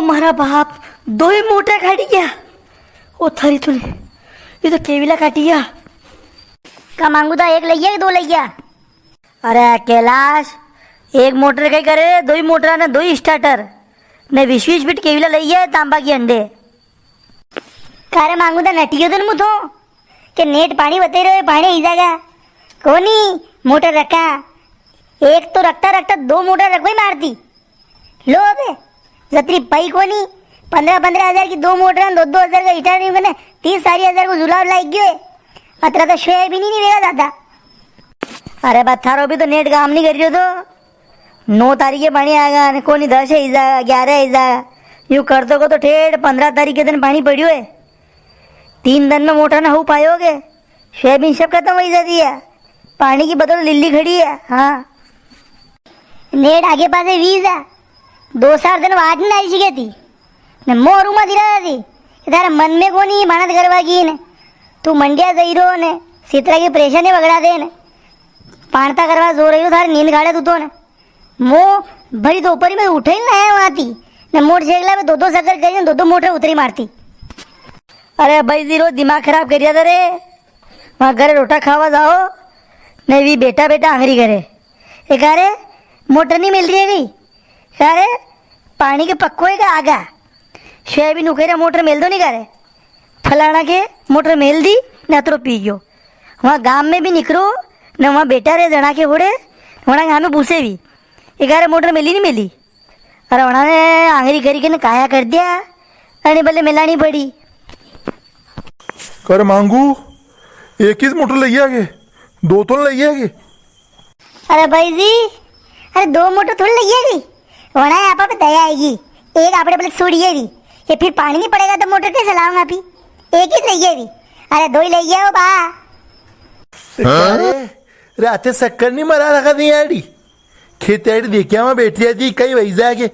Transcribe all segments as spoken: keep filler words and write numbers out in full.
मारा बाप, दो ही मोटर काटी गया। ओ थारी तूने, ये तो केविला काटी गया। का मांगू दा, एक लई गया कि दो लई गया? अरे कैलाश, एक मोटर कई करे, दो ही मोटर ने दो ही स्टार्टर, ने बीस बीस फीट केविला लई गया तांबा की अंडे। का रे मांगू दा, नटियो तो नी मु तो, के नेट पाणी बते रहे, पाणी ही जागा। कोनी, मोटर रखा। एक तो रखता रखता दो मोटर रखवाई मारती। लो अबे, जतरी पई कोनी, पन्द्रह पन्द्रह हजार की दो मोटर, दो दो हजार का हीटर, नी मने तीस चालीस हजार को जुलाब लाग गयो है। अतरा तो सोयाबीन ही नी वेगा दादा। अरे बा, थारो भी तो नेट काम नी कर रियो तो। नौ तारीख के पाणी आएगा, ने कोनी दस है इजा, ग्यारह है इजा। यूं करतो को तो ठेठ पन्द्रह तारीख के दिन पाणी पड़ियो है। तीन दिन में मोटर ना हो पायोगे। सोयाबीन सब खत्म हो जाती है। पाणी की बदल लिल्ली खड़ी है। हाँ। नेट आगे पासे वीज है। दो चार दिन वाट नी आई सके थी। ने मोरू मा दिला दी। कि थारे मन में कोनी भाणत करवा की ने। तू मंडिया जई रो ने। सीतरा की परेशानी बगड़ा दे ने। पाणता करवा जोर रही हो, थारे नींद गाड़े तू तो ने। मो भरी दोपहरी में उठे ही ना है वहां थी। ने मोटरसाइकिल पे दो दो चक्कर करी ने दो दो मोटर उतरी मारती। अरे भाई जी, रोज दिमाग खराब करिया था रे। वहां घरे रोटा खावा जाओ, ने भी बेटा बेटा आंगरी करे। ए का रे, मोटर नी मिल री है कई? का रे, पाणी के पक्को है का आगा? सोयाबीन उखेरा मोटर मेल दो नी का रे। फलाणा के मोटर मेल दी, ने अतरो पी गयो। वहां गाम में भी निकरो, ने वहां बेटा रे जणा के होड़े, वणा के हामे पूछे भी। ए का रे, मोटर मेली नी मेली? अरे वणा ने आंगरी करी के ने काया कर दिया, अने भले मेलानी पड़ी। कर मांगू, एक ही मोटर लई आगे, दो तो लई आगे। अरे भाई जी, अरे दो मोटर थोड़ी लई आगे। वणा आपा पे दया आएगी, एक आपड़े भले छोड़िए भी, ये फिर पाणी नी पड़ेगा तो मोटर कैसे लाऊंगा अभी? एक ही लई आगे। अरे दो ही लई आओ बा। अरे, राते शक्कर नी मरा रखा थी यारी। खेत आड़ी देखिया, वहां बैठी रहती, कई वही जाके।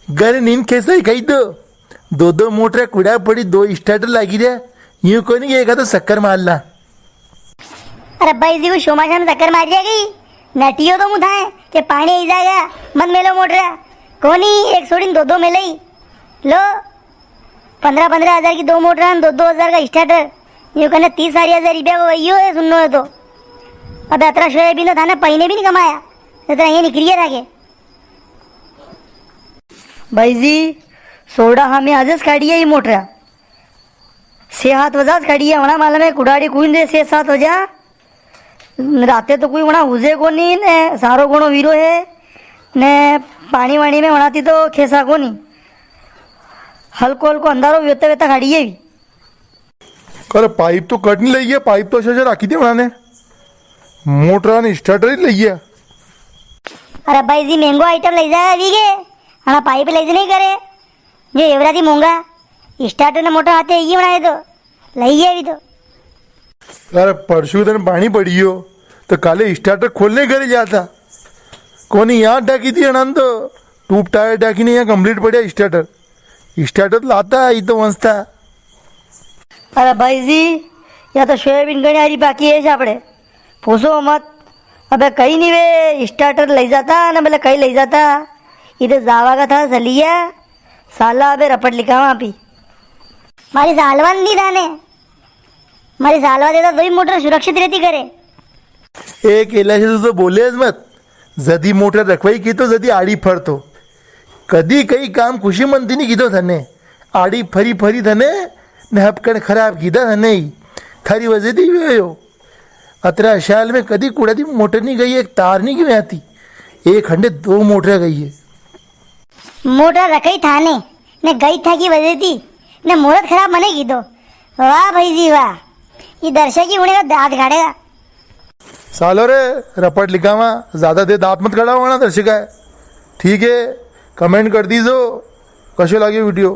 घर नींद कैसे ही कही दो। दो दो मोटर कुड़ा पड़ी, दो स्टार्टर लागी रे। यूं कोनी कि एक आधो शक्कर मार ला। अरे भाई जी, वो शोमाशा में शक्कर मार दिया गई। नटियो तो मुथा है कि पाणी आई जाएगा, मत मेलो मोटर। कोनी, एक छोड़ी दो दो मेले ही। लो, पन्द्रह पन्द्रह हजार की दो मोटर, दो दो हजार का स्टार्टर, यूं कने तीस चालीस हजार रुपया को वही है, सुननो है तो। अब अतरा सोयाबीन तो थाने पईने भी नी कमाया, इतना ये निकली है थाके। भाई जी, सोडा हमें आज खड़ी है ये मोटर, छह सात बजा खड़ी है, वणा मालूम है कुड़ाड़ी कुण दे छह सात बजा। राते तो कोई वणा हुजे कोनी ने सारो घणो वीरो है ने पाणी वाणी में वणाती तो खेसा कोनी। हल्को हल्को अंधारो वेता वेता खड़ी है भी। अरे पाइप तो कट नी लई गया, पाइप तो अच्छा अच्छा राखी दिया वणा ने। मोटर ने स्टार्टर ही लई गया। अरे भाई जी महंगो आइटम लई जाया अभी के। हणा पाइप लई नी करे। जो एवरा थी महंगा। स्टार्टर ने मोटर आते ही वणाए तो। लई गया अभी तो। अरे परसों दिन पाणी पड़ियो, तो काले स्टार्टर खोलने घरे जाता। कोनी यहाँ डाकी थी अनंत, ट्यूब टायर डाकी ने यहाँ कंप्लीट पड़िया स्टार्टर। स्टार्टर तो लाता है, ये तो वंसता। अरे भाई जी, या तो सोयाबीन घणी हारी बाकी है आपड़े। पूछो मत। अबे कई नी वे, स्टार्टर लई जाता ना, बोले कई लई जाता। इधर जावा का था, चलिया। साला अबे रपट लिखावा आपी। मारी सालवा नी थाने। मारी सालवा देता तो ही मोटर सुरक्षित रहती करे। एक एला से तो बोले मत। जदी मोटर रखवाई की तो जदी आड़ी फरतो। कदी कई काम खुशी मनती नी कीधो थने। आड़ी फरी फरी थने ने हपकण खराब कीधा थने ही। थारी वजह थी हुयो। अतरा साल में कदी कुड़ा दी मोटर नी गई, एक तार नी गई आती। एक हंडे दो मोटर गई है। मोटर रखई थाने, ने गई था की वजह थी, ने मुहूर्त खराब मने कीधो। वाह भाई जी वाह, ये दर्शक ही उड़ेगा, दांत काढ़ेगा। सालो रे, रपट लिखावा, ज्यादा देर दांत मत कड़ावा ना दर्शक है। ठीक है, comment कर दीजो, कशो लाग्यो video।